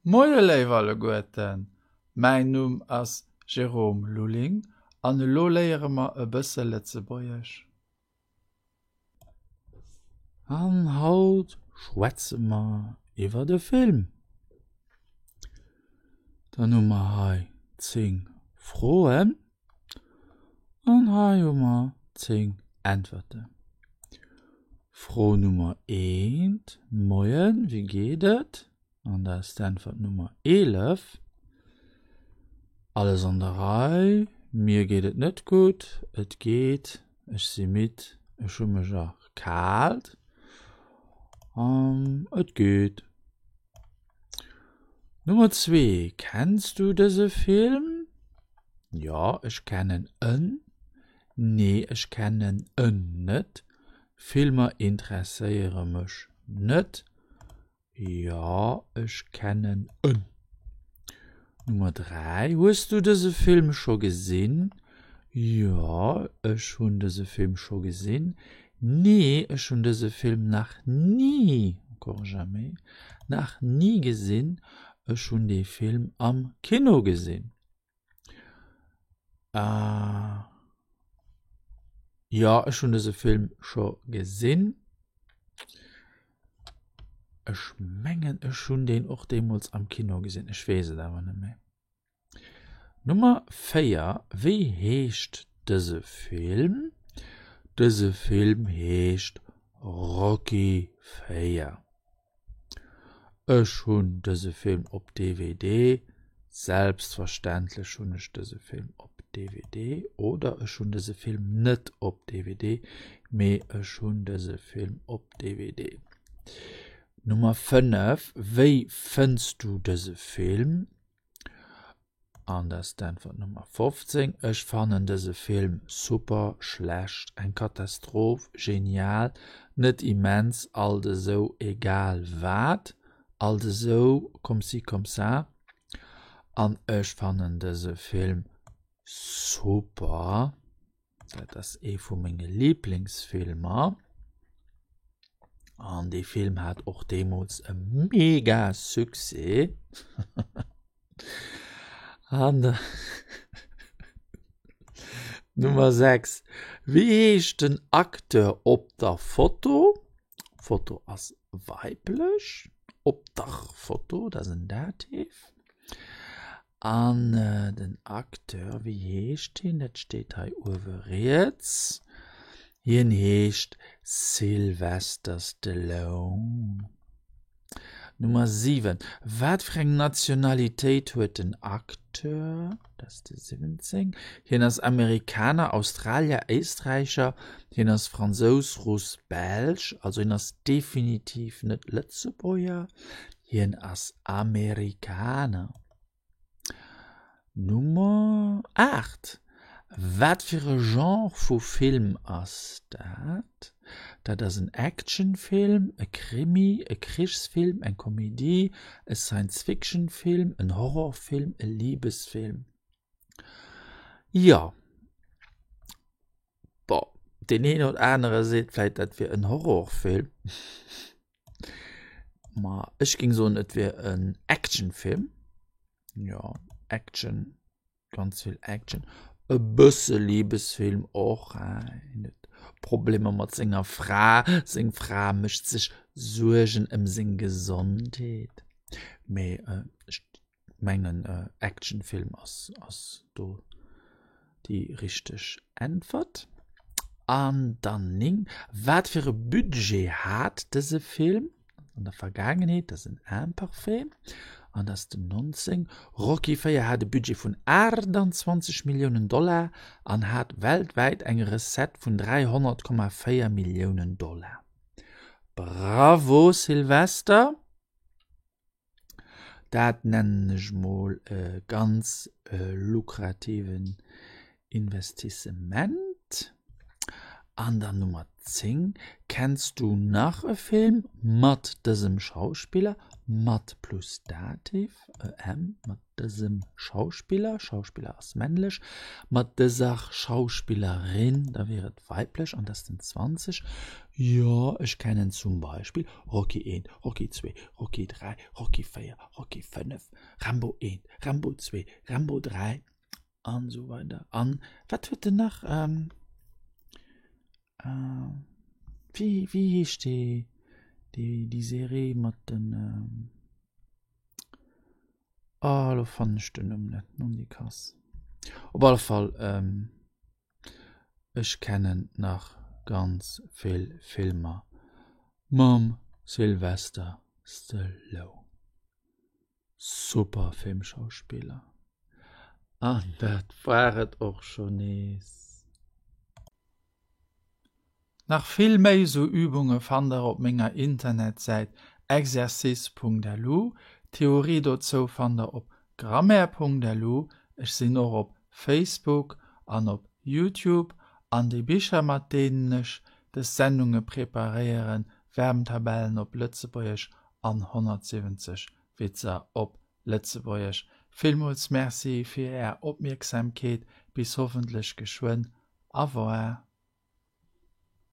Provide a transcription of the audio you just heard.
Moie léif alleguerten, mäin Numm ass Jérôme Lulling an elo léiere mer e bësse Lëtzebuergesch. An haut schwätze mer iwwert e Film. Dann hu mer hei 10 Froen an hei hu mer 10 Äntwerten. Fro Nummer eent, Moien, wéi geet et? An dat ass d'Äntwert Nummer 11. Alles an der Rei, mir geet et net gutt, et geet, ech si midd, ech hu mech erkaalt, et geet. Nummer zwee, Kenns du dëse Film? Jo, ech kennen en. Nee, ech kennen en net. Filmer interesséiere mech net. Jo, ech kennen en. Nummer 3, Hues du dëse Film scho gesinn? Jo, ech hunn dëse Film scho gesinn. Nee, ech hunn dëse Film nach ni, encore jamais, nach ni gesinn. Ech hunn dee Film am Kino gesinn. Ah. Jo, ech hunn dëse Film scho gesinn. Ech mengen, ech hunn deen och deemools am Kino gesinn, ech weess et awer net méi. Nummer 4, Wéi heescht dëse Film? Dëse Film heescht Rocky 4. Ech hunn dëse Film op DVD. Selbstverständlech hunn ech dëse Film op DVD. Oder ech hunn dëse Film net op DVD, mee ech hunn dëse Film op DVD. Nummer 5, Wéi fënns du dëse Film? An dat ass d'Äntwert Nummer 15. Ech fannen dëse Film super, schlecht, eng Katastroph, genial, net immens, alt esou, egal wat, alt esou, comme ci comme ça. An ech fannen dëse Film super. Dat ass ee vu menge Liblingsfilmer. An dee Film hat och deemools e mega Succès. An Nummer 6, Wéi heescht den Acteur op der Foto? Foto ass weiblech, op der Foto, dat ass en Dativ. An den Acteur, wéi heescht hien? Dat steet hei uewe riets. Hien heescht Sylvester Stallone. Nummer 7, Wat fir eng Nationalitéit huet den Acteur? Dat ass de 17. Hien ass Amerikaner, Australier, Éisträicher, hien ass Fransous, Russ, Belsch. Also hien ass definitiv net Lëtzebuerger. Hien ass Amerikaner. Nummer 8, Wat fir e Genre vu Film ass dat? Dat ass en Actionfilm, e Krimi, e Krichsfilm, eng Komedie, e Science-Fiction-Film, en Horrorfilm, e Libesfilm. Jo, bon, deen een oder anere seet vläit, dat wier en Horrorfilm. Ma ech géing soen, et wier en Actionfilm. Jo, Action, ganz vill Action. E bësse Libesfilm och, hein. Hien huet Problemer mat senger Fra, seng Fra mécht sech Suergen ëm seng Gesondheet. Mee ech mengen Actionfilm ass ass do déi richteg Äntwert. An dann 9, Wat fir e Budget hat dëse Film an der Vergaangenheet? Dat ass en Imparfait. An dat ass den 19. Rocky 4 hat e Budget vun 28 Milliounen Dollar an hat weltwäit eng Recette vun 300,4 Milliounen Dollar. Bravo Sylvester! Dat nennen ech mol e ganz lukrativen Investissement. An dann Nummer. 10, Kenns du nach e Film mat dësem Schauspiller? Mat plus Dativ, em, mat dësem Schauspiller, Schauspiller ass männlech, mat dëser Schauspillerin, da wier et weiblech an dat ass den 20. Jo, ech kennen zum Beispill Rocky 1, Rocky 2, Rocky 3, Rocky 4, Rocky 5, Rambo 1, Rambo 2, Rambo 3 an esou weider. An wat huet en nach? Ähm, äh, wéi, wéi heescht déi, déi, déi Serie mat den, ähm, oh, elo fannen ech den Numm net, Nondikass. Op alle Fall, ähm, ech kennen nach ganz vill Filmer mam Sylvester Stallone. Super Filmschauspiller. An dat war et och scho nees. Nach vill méi sou Übunge fannt der op menger Internetsäit exercice.lu. D'Theorie dozou fannt der op grammaire.lu. Ech sinn och op Facebook an op Youtube. An déi Bicher mat deenen ech des Sendunge preparéieren, Verbentabellen op Lëtzebuergesch an 170 Witzer op Lëtzebuergesch. Villmools Merci fir Är Opmierksamkeet, bis hoffentlech geschwënn. Au revoir.